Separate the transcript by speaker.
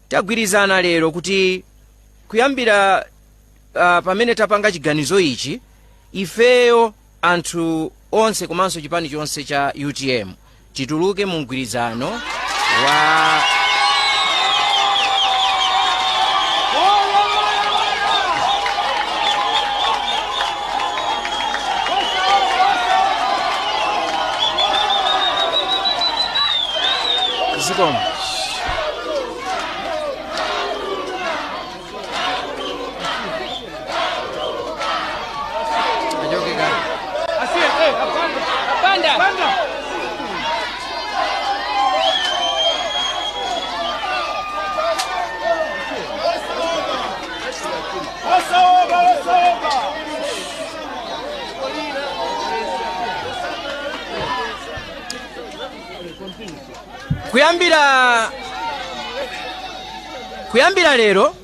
Speaker 1: Tagwirizana lero kuti kuyambira pamene tapanga chiganizo ichi, ifeyo anthu onse komanso chipani chonse cha UTM tituluke mu mgwirizano wa Zikomo. Achoke ka.
Speaker 2: Banda.
Speaker 1: Kuyambira lero